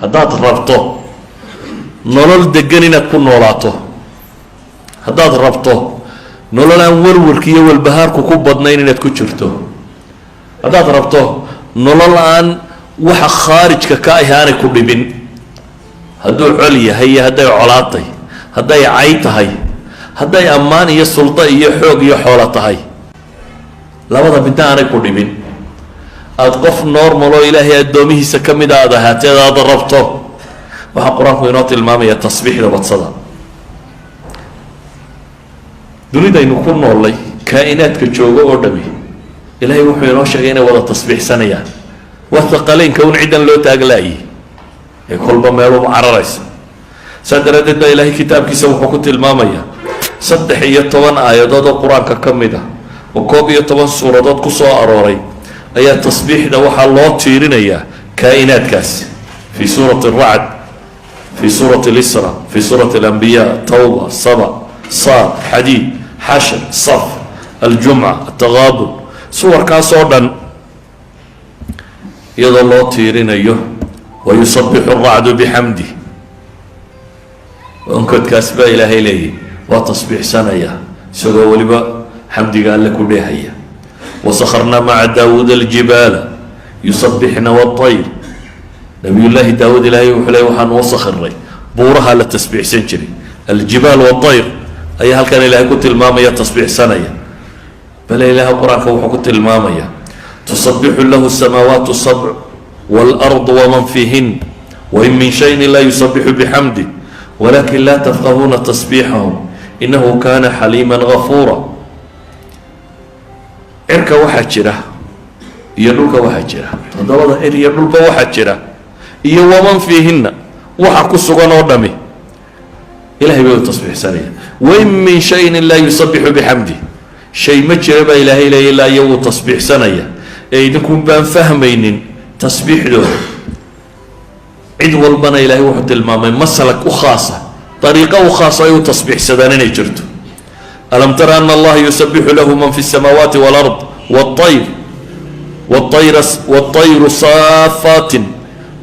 Haddaad rabto nolol degan inaad ku noolaato, haddaad rabto nolol aan warwarka iyo walbahaarku ku badnayn inaad ku jirto, haddaad rabto nolol aan waxa khaarijka ka ahi aanay ku dhibin, hadduu col yahay iyo hadday colaatay, hadday cay tahay, hadday ammaan iyo suldo iyo xoog iyo xoolo tahay, labada midna aanay ku dhibin, aada qof normal oo Ilaahay addoomihiisa ka mida aada ahaateed aada rabto, waxaa Qur-aanku inoo tilmaamaya tasbiixda badsada. Dunidaynu ku noolay, kaa-inaadka joogo oo dhami, Ilaahay wuxuu inoo sheegay inay wada tasbiixsanayaan. Waa thaqaleynka un ciddan loo taaglaayay ee kolba meeluba cararaysa. Saa daraaddeed baa Ilaahay kitaabkiisa wuxuu ku tilmaamayaa 13 aayadood oo Qur-aanka ka mid ah oo 11 suuradood ku soo arooray ayaa tasbiixda waxaa loo tiirinayaa kaa-inaadkaasi, fi suurati Aracd, fi suurati Alisra, fi suurati Alambiya, Tawba, Saba, Saad, Xadiid, Xashr, Saf, Aljumca, Ataqaabun, suwarkaas oo dhan iyadoo loo tiirinayo. Wayusabixu aracdu bixamdi, onkodkaas baa Ilaahay leeyahy waa tasbiixsanaya isagoo weliba xamdiga Alle ku dheehaya. Wasakharnaa maca Daawuud aljibaala yusabixna wاطayr. Nabiyullaahi Daawuud Ilaahay wuxuu leey waxaanu u sakhiray buuraha la tasbiixsan jiray. Aljibaal wاطayr ayaa halkan Ilaahay ku tilmaamaya tasbiixsanaya. Bale Ilaahay Qur-aanka wuxuu ku tilmaamaya tusabixu lahu الsamaawaat sabc wاlأrض wman fiihin wain min shayin laa yusabixu bixamdi walakin la tafqahuuna tasbiixahum inahu kana xaliima gafuura. Cirka waxaa jira iyo dhulka waxaa jira, toddobada cir iyo dhulba waxaa jira iyo waman fiihinna, waxa ku sugan oo dhami Ilahay bay u tasbiixsanaya. Wain min shayin laa yusabixu bixamdi, shay ma jira baa Ilaahay leeya ilaa iyo wuu tasbiixsanaya ee idinkun baan fahmaynin tasbiixdooda. Cid walbana Ilaahay wuxuu tilmaamay maslak u khaasa, dariiqo u khaasa ay u tasbiixsadaan inay jirto. Alam tara ana Allaha yusabixu lahu man fi الsamaawaati wاlard wاطayr wاطayru saafaatin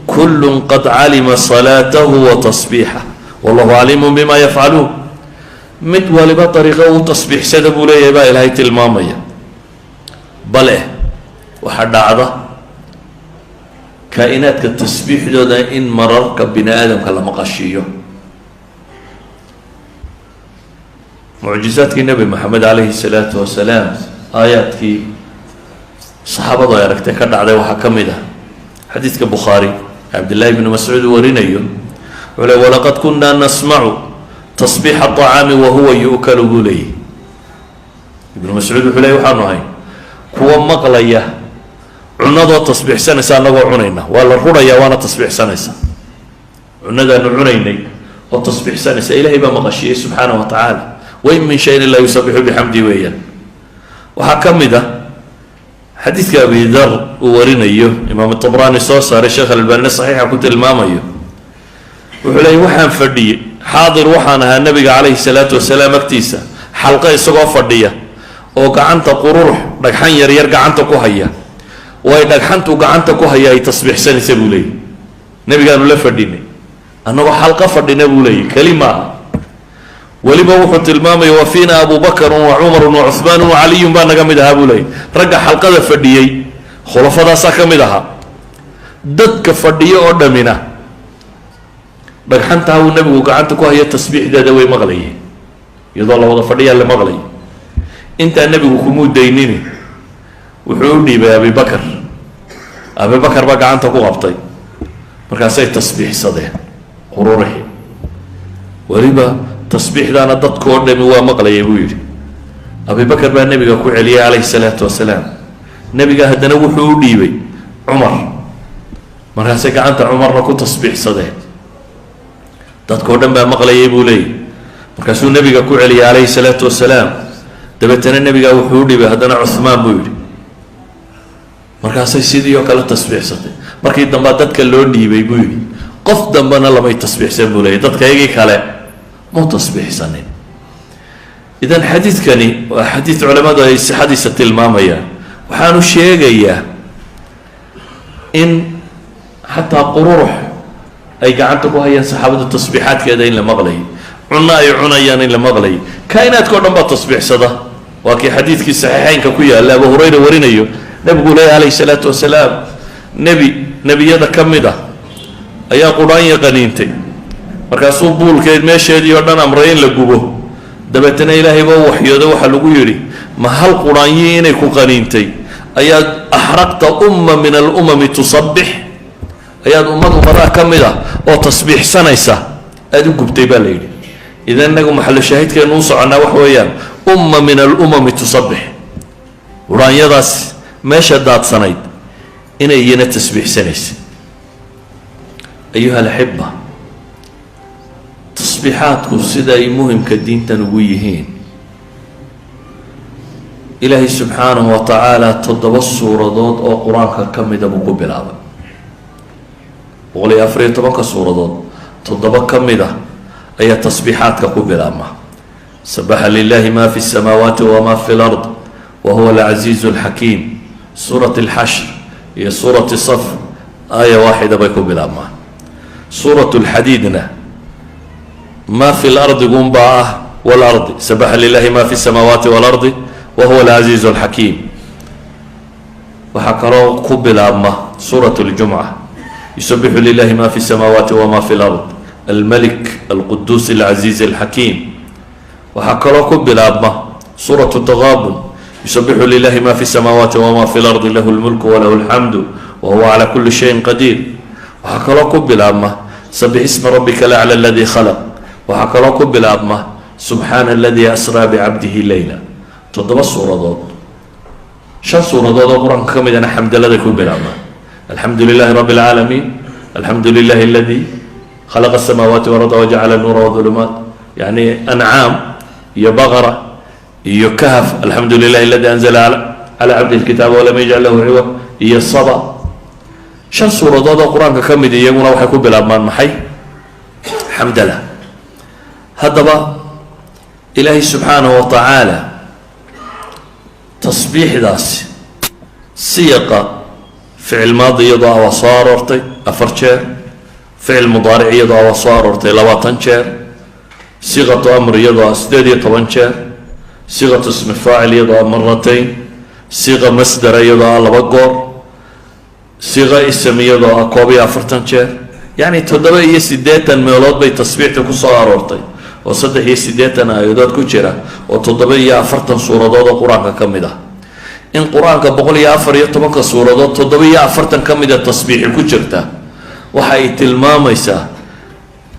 kul qad calima salaatahu wa tasbiixah wallahu caliimu bima yafcaluun. Mid waliba dariiqo uu tasbiixsada buu leeyahay baa Ilaahay tilmaamaya. Bale waxaa dhacda kaa-inaadka tasbiixdooda in mararka bini aadamka la maqashiiyo. Mucjizaadkii Nebi Moxamed calayhi salaatu wasalaam, aayaadkii saxaabadu ay aragtay ka dhacday waxaa ka mid ah xadiidka Bukhaari Cabdillahi bni Mascuud uu warinayo. Wuxuu le walaqad kunaa nasmacu tasbiixa aطacaami wahuwa yu'kalu buu leeyahy. Ibnu Mascuud wuxuu ley waxaanu ahay kuwa maqlaya cunadoo tasbiixsanaysa annagoo cunayna. Waa la ruraya waana tasbiixsanaysa cunadaanu cunaynay oo tasbiixsanaysa. Ilahay baa maqashiyey subxaana wa tacaala. Wain min shayin laa yusabixu bixamdi weeyaan. Waxaa ka mid ah xadiidka Abi Dar uu warinayo, Imaam Tabraani soo saaray, Sheekh Albanina saxiixa ku tilmaamayo. Wuxuu leeyay waxaan fadhiyey, xaadir waxaan ahaa Nabiga calayhi salaatu wasalaam agtiisa xalqo isagoo fadhiya oo gacanta qururux dhagxan yaryar gacanta ku haya oo ay dhagxantu gacanta ku haya ay tasbiixsanaysa buu leeyay. Nabigaanu la fadhinay annagoo xalqo fadhina buu leeyay, keli maaha. Weliba wuxuu tilmaamaya wa fiina Abu Bakrun wa Cumarun wa Cuhmaanu wa Caliyun baa naga mid ahaa buu leeyay. Ragga xalqada fadhiyey khulafadaasaa ka mid ahaa. Dadka fadhiyo oo dhamina dhagxantaa uu Nebigu gacanta ku hayo tasbiixdeeda way maqlayeen, iyadoo la wada fadhiyaa la maqlayay. Intaa Nebigu kumuu daynini, wuxuu u dhiibay Abibakar. Abibakar baa gacanta ku qabtay, markaasay tasbiixsadeen qururixii. Weliba tasbiixdaana dadka oo dhami waa maqlayay buu yidhi. Abibakar baa Nebiga ku celiyay calayhi salaatu wasalaam. Nebiga haddana wuxuu u dhiibay Cumar, markaasay gacanta Cumarna ku tasbiixsadeen, dadka oo dhan baa maqlayay buu leeyay. Markaasuu Nebiga ku celiyay calayhi salaatu wasalaam. Dabeetana Nebigaa wuxuu u dhiibay haddana Cuhmaan buu yidhi, markaasay sidii oo kale tasbiixsatay. Markii dambaa dadka loo dhiibay buu yidhi, qof dambena lamay tasbiixsan buu leeyay, dadka iyagii kale mu tasbiixsanin. Idan xadiidkani waa xadiid culamadu ay sixadiisa tilmaamayaan. Waxaanu sheegayaa in xataa qururux Ay gacanta ku hayaan saxaabadu tasbiixaadkeeda in la maqlayay, cunno ay cunayaan in la maqlayay, kainaadka o dhan baa tasbiixsada. Waa kii xadiidkii saxiixeynka ku yaalla, Abu Hurayra warinayo, nabigu leeyahy calayhi salaatu wasalaam: nebi nebiyada ka mid ah ayaa qudhaanya qaniintay, markaasuu buulkeed meesheedii oo dhan amray in la gubo. Dabeetana Ilaahay baa u waxyooday, waxaa lagu yidhi: "Ma hal qudhaanyii inay ku qaniintay ayaad axraqta umma min alumami tusabbix, ayaad ummad ummadaha ka mid ah oo tasbiixsanaysa aada u gubtay?" baa la yidhi. Idan inagu maxalu shaahidkeenu u soconnaa waxa weeyaan umma min alumami tusabbix, qudhaanyadaas meesha daadsanayd inay iyana tasbiixsanaysa. Ayuha alaxiba, tasbiixaadku sida ay muhimka diintan ugu yihiin, Ilaahay subxaanahu wa tacaala toddoba suuradood oo Qur-aanka ka mida buu ku bilaabay. 114-ka suuradood toddoba ka mid a ayaa tasbiixaadka ku bilaabma. Sabaxa lilahi ma fi الsamaawaati wma fi اlard wa huwa alcaziizu alxakiim, suurat alxashr iyo suurati saf aaya waaxida bay ku bilaabmaan. Suurat lxadiidna ma fi lardigunbaa ah wlardi, sabaxa lilahi ma fi الsamaawaati walardi wa huwa alcaziizu alxakiim. Waxaa kaloo ku bilaabma suurat اljumca, yusabixu lilahi ma fi الsamaawaati wma fi lard almalik alquduus alcaziiz alxakiim. Waxaa kaloo ku bilaabma suuratu taqaabun, yusabixu lilahi ma fi الsamaawaati wma fi lardi lahu lmulku walahu alxamdu wa huwa cala kuli shayin qadiir. Waxaa kaloo ku bilaabma sabix isma rabbika alaclى aladi khalaq. Waxaa kaloo ku bilaabma subxaana aladi asraa bicabdihi leyla. Toddoba suuradood, shan suuradood oo Qur-aanka ka midana xamdaladay ku bilaabmaan: alxamdu lilahi rabi اlcaalamiin, alxamdu lilahi aladi khalaqa asamaawaati walarda wajacala nuura wظulumaat, yani Ancaam iyo Baqara iyo Kahf, alxamdu lilahi aladi anzala cala cabdihi lkitaaba walam yajcal lahu ciwa, iyo Saba. Shan suuradood oo Qur-aanka ka mid iyaguna waxay ku bilaabmaan maxay? Xamdala. Haddaba Ilaahay subxaanahu wa tacaala tasbiixdaasi siyaqa ficil maadi iyadoo ah waa soo aroortay afar jeer, ficil mudaaric iyadoo ah waa soo aroortay 20 jeer, siiqatu amr iyadoo ah 18 jeer, siiqatu ismi faacil iyadoo ah maratayn, siiqa masdara iyadoo ah laba goor, siiqa ism iyadoo ah 41 jeer. Yacni 87 meelood bay tasbiixda ku soo aroortay, oo 83 aayadood ku jira, oo 47 suuradood oo Qur-aanka ka mid ah. In Qur-aanka 114-ka suuradood 47 ka mida tasbiixi ku jirta waxa ay tilmaamaysaa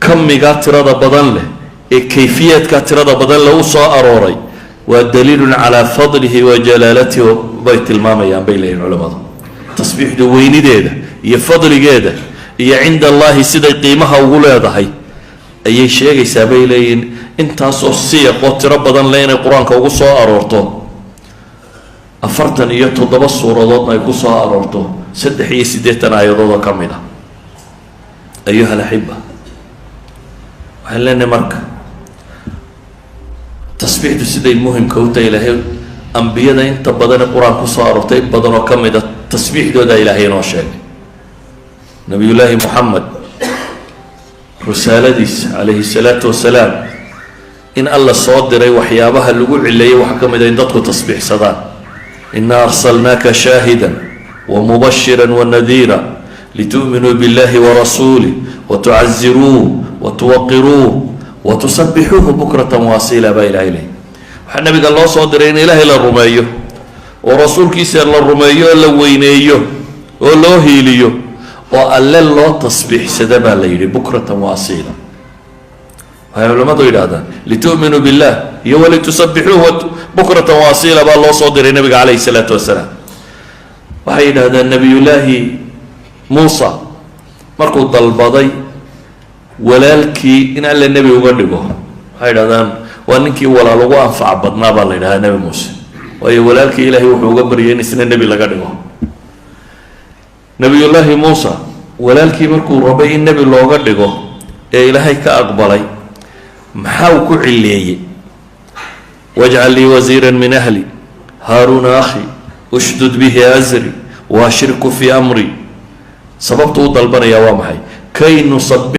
kamigaa tirada badan leh ee kayfiyaadka tirada badan leh u soo arooray. Waa daliilun calaa fadlihi wa jalaalatihi bay tilmaamayaan, bay leeyihin culamadu. Tasbiixda weynideeda iyo fadligeeda iyo cinda Allahi siday qiimaha ugu leedahay ayay sheegaysaa, bay leeyihin, intaasoo siyaqoo tiro badan leh inay Qur-aanka ugu soo aroorto, 47 suuradoodna ay ku soo aroorto, 83 aayadood oo ka mid ah. Ayuha alaxiba, waxaan leenahay marka tasbiixdu siday muhimka u tahay, Ilaahay ambiyada inta badane Qur-aan kusoo aroortay in badan oo ka mid a tasbiixdooda Ilaahay inoo sheegay. Nabiyullaahi Moxamed risaaladiisa calayhi salaatu wasalaam in Alla soo diray waxyaabaha lagu cileeyay waxaa ka mid a in dadku tasbiixsadaan. Inaa arsalnaaka shaahida wamubashira wanadiira litu'minuu biاllahi warasuulih watucaziruuh watuwaqiruuh watusabixuuhu bukrata waasiila, baa Ilahay leeyay. Waxaa nabiga loo soo diray in Ilaahay la rumeeyo oo rasuulkiisa la rumeeyo oo la weyneeyo oo loo hiiliyo oo Alle loo tasbiixsada, baa la yidhi, bukratan waasiila. Waxay culamadu yidhahdaan litu'minuu billah iyo walitusabixuuhu bukratan waasiila baa loo soo diray nabiga calayhi salaatu wasalaam. Waxay yidhahdaan Nabiyullaahi Muusa markuu dalbaday walaalkii in Alle nebi uga dhigo, waxay yidhahdaan waa ninkii walaal ugu anfac badnaa baa la yidhahdaa Nebi Muuse, waayo walaalkii Ilaahay wuxuu uga baryay in isna nebi laga dhigo. Nabiyullaahi Muusa walaalkii markuu rabay in nebi looga dhigo ee Ilaahay ka aqbalay, maxaa uu ku cileeyey? Wajcal lii wasiira min ahli, Haaruuna akhi, ushdud bihi azri waashriku fii amri. Sababtu u dalbanayaa waa maxay? Kay nusabixaka.